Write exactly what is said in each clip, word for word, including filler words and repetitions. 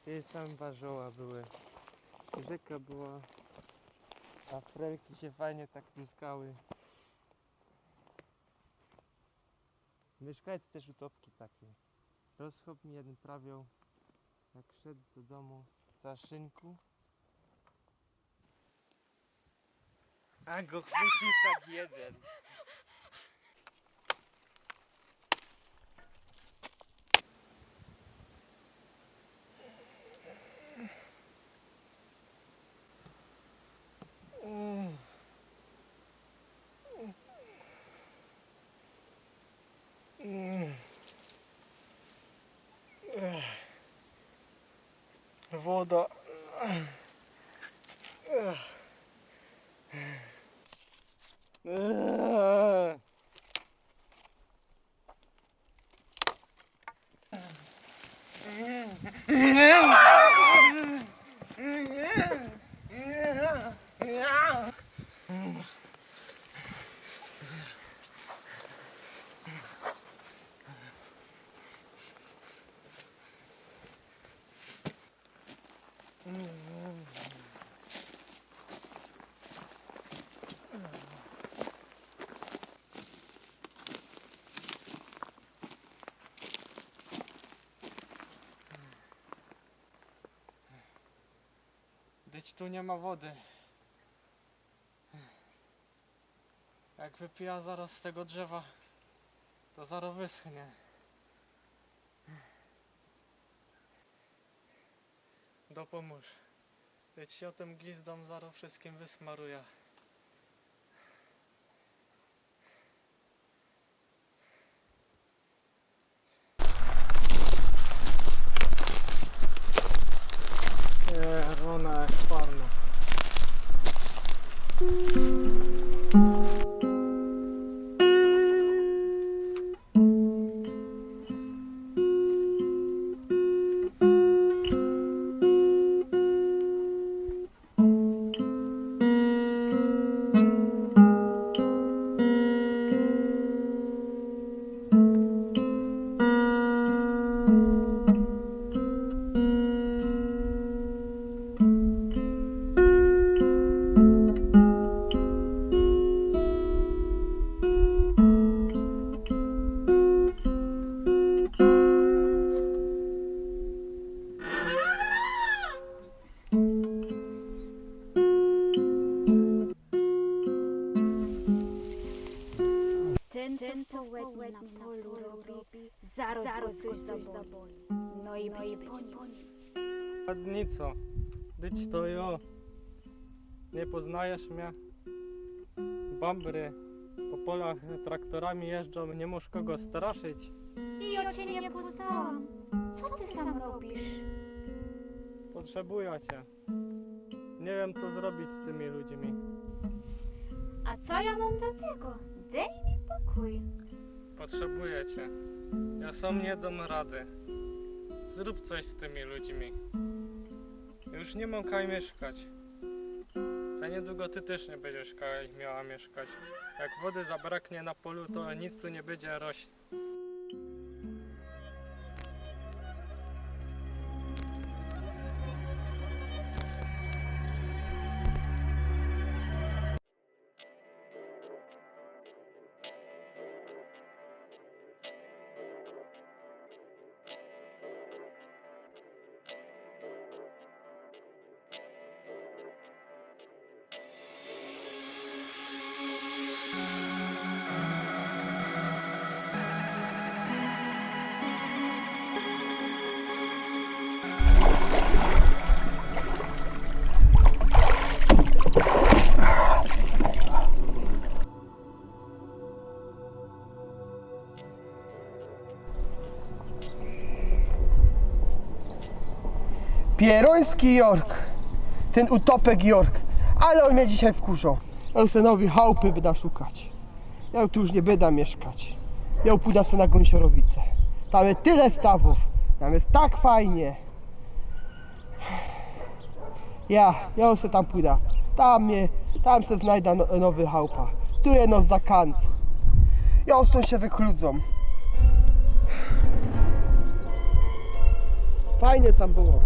Ty sam warzoła były. Rzeka była. A frelki sie fajnie tak pluskały. Miyszkajce tyż utopki takie. Rozchop mi jedyn prawiōł, jak szedł do dōmu w całszynku. A go chwycił tak jedyn. Woda. Dyć tu niy ma wody. Jak wypijã zarŏz z tego drzewa, to zarŏz wyschnie. Dopōmōż. Dyć sie tym gizdōm zarŏz wszyskim wysmarujã. Jerōna jak farma. Tyn, co połednie na polu robi, zarŏz go coś zaboli. No i być po nim. Ładnico, dyć to jo. Niy poznajesz mie? Bambry po polach traktorami jeżdżōm, niy mōsz kogo straszyć. I jo cie niy poznałam. Co ty sam robisz? Potrzebujã cie. Niy wiym, co zrobić z tymi ludźmi. A co jo mōm do tego? Dyj mi pokōj. Potrzebujã cie. Jo sam niy dōm rady. Zrōb coś z tymi ludźmi. Już niy mōm kaj miyszkać. Za niydługo ty tyż niy bydziesz kaj miała miyszkać. Jak wody zabraknie na polu, to nic tu niy bydzie roś. Pierōński Jork, tyn utopek Jork, ale ôn mie dzisiej wkurzŏ. Jŏ se nowyj chałpy byda szukać. Jŏ tu już niy byda miyszkać. Jŏ pōda se na Gōnsiorowicã. Tam je tyle stawōw, tam je tak fajnie. Ja, jŏ se tam pōda. Tam je, tam se znajda no, nowyj chałpa. Tu je no za kant. Jŏ stōnd sie wykludzōm. Fajnie sam było.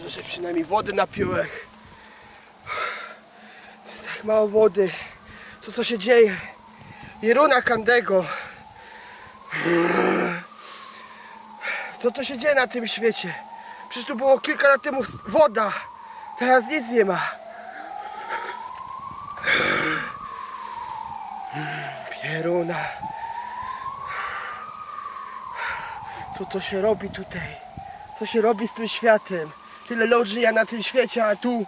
Że przynajmnij wody napiłech. To jest tak mało wody. Co, co sie dzieje? Pierōna kandego. Co, co sie dzieje na tym świecie? Przecież tu było kilka lat temu s-, woda. Teraz nic niy ma. Pierōna. Co, co sie robi tukej? Co sie robi z tym światym? Tyle lot żyje na tym świecie, a tu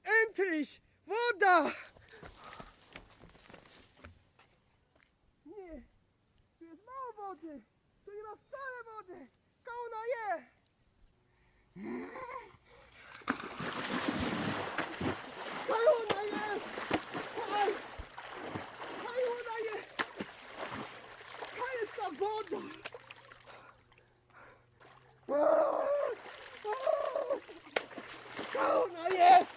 Endlich! Woda! Niy, tu jest mało wody! Tu niy ma wcale wody! Kaj ôna je? Kaj ôna jest? Kaj? Kaj ôna jest? Kaj jest ta woda? Kaj ôna jest?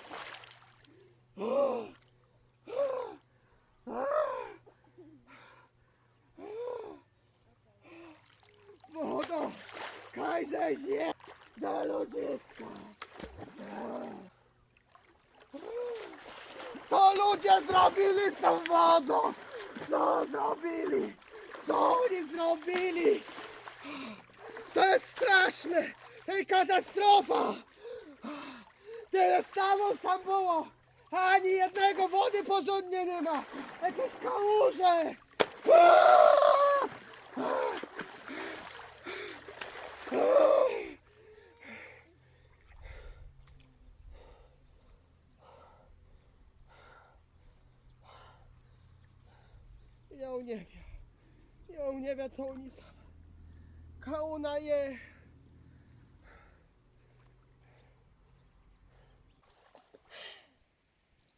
Woda! Kaj żeś je? Do ludziska! Co ludzie zrobili z tą wodą? Co zrobili? Co ôni zrobili? To jest straszne! To jest katastrofa! Tyle stanōw tam było! Ani jednego wody porządnie niy ma! Jakeś kałuże! Ja niy wiym. Ja niy wiym, co ôni sōm. Kaj ôna je?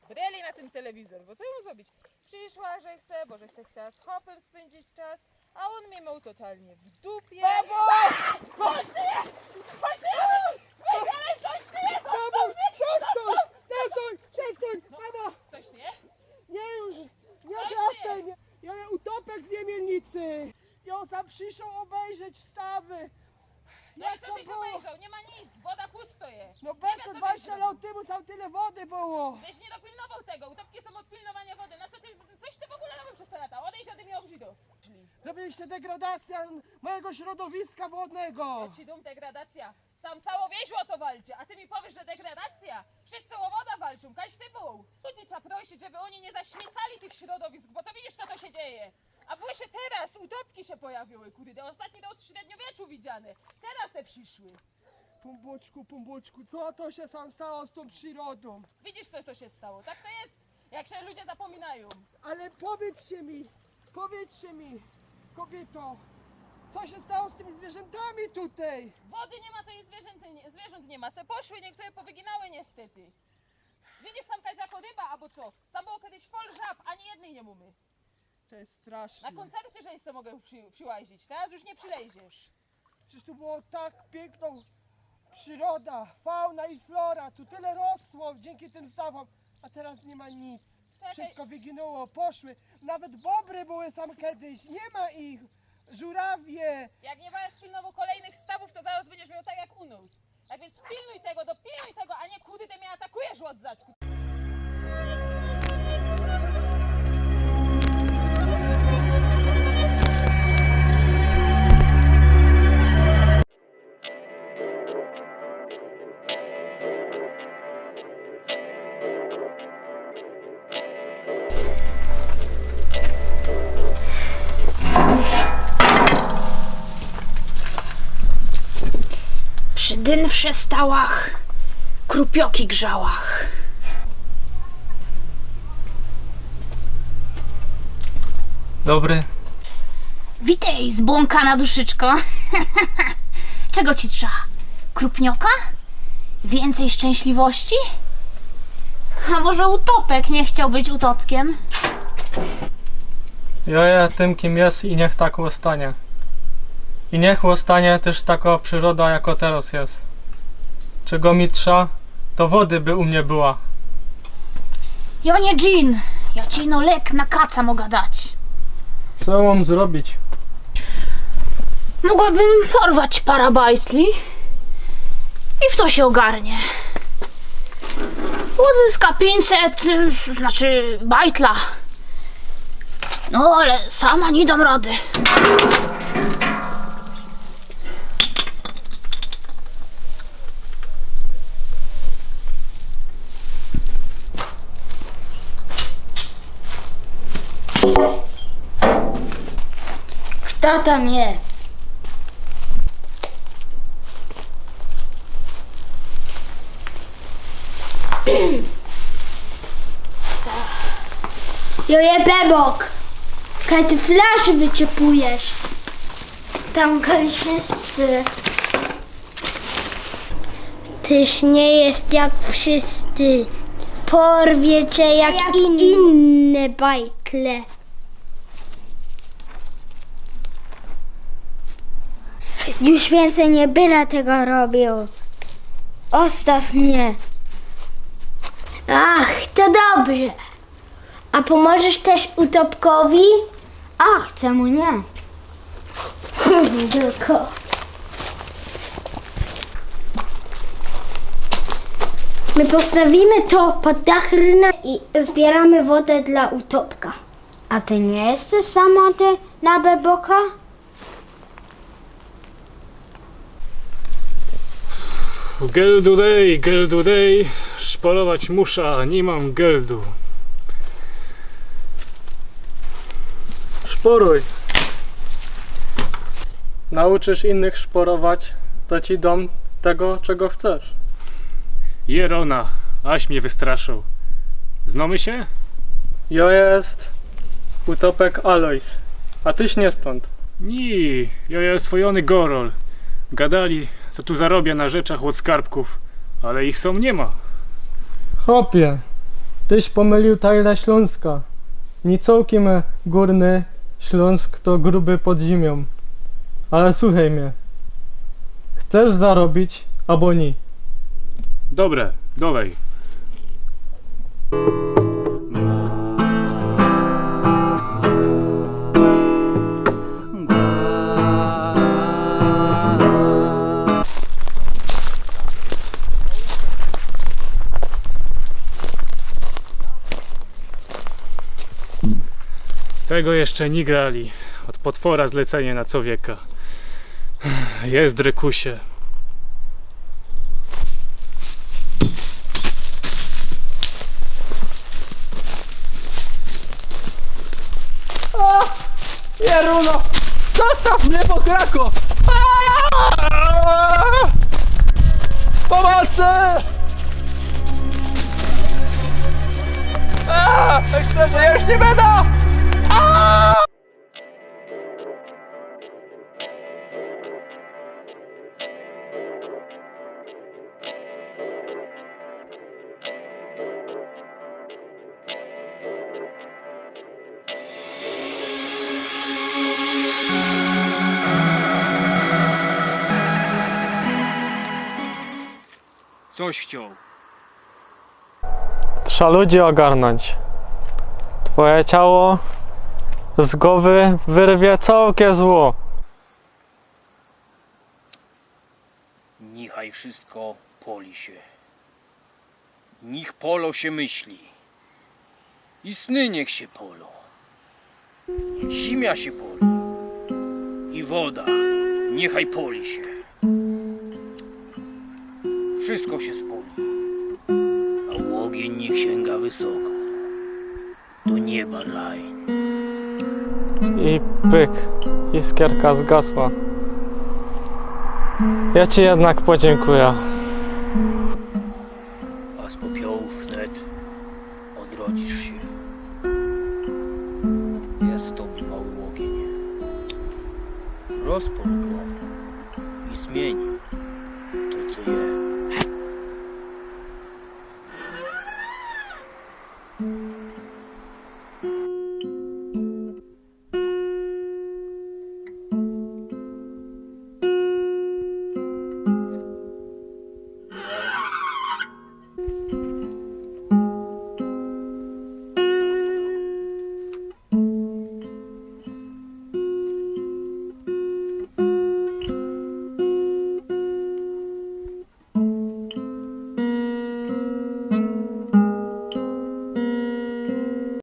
Breli na tyn telewizor, bo co jo mōm zrobić? Prziszła żech se, bo żech se chciała z chopym spyndzić czas, a ôn mie mioł totalnie w dupie. Babo! Coś ty je! Coś ty je! Spojrzałem, coś ty je! Babo, przestōń! Przestōń! Przestōń! Babo! Coś ty je? Niy już! Niy przestōń! Ja, ja utopek z Jemielnicy! Jo sam prziszoł ôbejrzeć stawy! No i co tyś ôbejrzoł? Niy ma nic, woda pusto je. No bez to, dwadzieścia lot tymu sam tyle wody było. Żeś niy dopilnowoł tego, utopki sōm ôd pilnowania wody. Na co ty, coś ty w ogōle robiōł przez te lata? Ôdejdź ôde mie, ôbrzidło. Zrobiliście degradacyjã mojigo środowiska wodnego. Jŏ ci dōm degradacyjŏ. Sam cało wieś ô to walczy, a ty mi powiysz, że degradacyjŏ? Wszyjscy ô woda walczōm, kajś ty bōł. Ludzi trzeba prosić, żeby ôni niy zaśmiecali tych środowisk, bo to widzisz, co to sie dzieje. A właśnie teraz utopki sie pojawiły, kurde, ôstatni roz w średniowieczu widziane. Teraz se prziszły. Pōnbōczku, Pōnbōczku, co to sie sam stało z tōm przirodōm? Widzisz, co to sie stało? Tak to je, jak sie ludzie zapōminajōm. Ale powiydzcie mi, powiydzcie mi, kobiyto, co sie stało z tymi zwiyrzōntami tukej? Wody niy ma, to i zwiyrzōnt niy, zwiyrzōnt niy ma. Se poszły, niyktóre powyginały niystety. Widzisz, sam kajś jako ryba, abo co? Sam było kedyś fol żab, ani jednyj niy mōmy. To je straszne. Na kōncerty żeś se mogoł przi-, prziłazić, teraz już niy przilejziesz. Przecież tu było tak piykno przyroda, fauna i flora, tu tyle rosło dziynki tym stawōm, a teraz niy ma nic. Czekej. Wszysko wyginyło, poszły. Nawet bobry były sam kedyś, niy ma ich. Żurawie. Jak niy bydziesz pilnowoł kolejnych stawōw, to zarŏz bydziesz mioł tak jak u nŏs. Tak więc pilnuj tego, dopilnuj tego, a niy kurde, ty mie atakujesz ôd zadku. Przi dynfrze stałach, krupioki grzałach. Dobry. Witej, zbłąkana duszyczko. Czego ci trza? Krupnioka? Wiyncyj szczynśliwości? A może Utopek nie chciał być Utopkiem? Jo je tym, kim je i niech tak ôstanie. I niech ôstanie tyż takŏ prziroda, jako terŏz je. Czego mi trza, to wody by u mie była. Jo niy dżin, jo ci ino lek na kaca moga dać. Co mōm zrobić? Mogłabym porwać para bajtli i w to sie ôgarnie. Ôdzyska piyńćset, y, znaczy bajtla. No, ale sama niy dōm rady. Fto tam je? Jo je Bebok. Kaj ty flasze wyciepujesz? Tam kaj wszyscy. Tyś niy je jak wszyscy. Porwie cie jak inne bajtle. Już wiyncyj niy byda tego robił. Ôstaw mie. Ach, to dobrze. A pomożesz tyż Utopkowi? Ach, czemu niy? Tylko. My postawimy to pod dach ryna i zbiyramy woda dlŏ Utopka. A ty niy jesteś sama ty na Beboka? Geldu dej, geldu dej, szporować musza, niy mōm geldu. Szporuj. Nauczysz innych szporować, to ci dōm tego, czego chcesz. Jerona, aś mie wystraszył. Znōmy sie? Jo je Utopek Alojs, a tyś niy stōnd. Ni, jo je ôswojōny gorol. Gadali, co tu zarobiã na rzeczach ôd skarbkōw, ale ich sam niy ma. Chopie, tyś pomylił tajle Ślōnska. Niy cołkym Gōrny Ślōnsk to gruby pod zimiōm. Ale suchej mie. Chcesz zarobić, abo ni? Dobre, dowej. Tego jeszcze niy grali. Ôd potwora zlecenie na cowieka. Jest, Rykusie. A! Pieruno! Zostaw mie, pokrako! A! Pomocy! A! Chcesz, że już niy bydã? A! Coś chciał. Trza ludzi ôgarnōńć. Twoje ciało z gowy wyrwie cołkie zło. Niechaj wszystko poli się. Niech polo się myśli. I sny niech się polōm. Niech zimia się poli. I woda niechaj poli się. Wszystko się spoli. A ôgiyń niech sięga wysoko. Do nieba, Lain. I pyk, iskierka zgasła. Ja ci jednak podziękuję. A z popiołu wnet odrodzisz się. Jest w tobie mały ôgiyń. Rozpol go i zmień to, co je.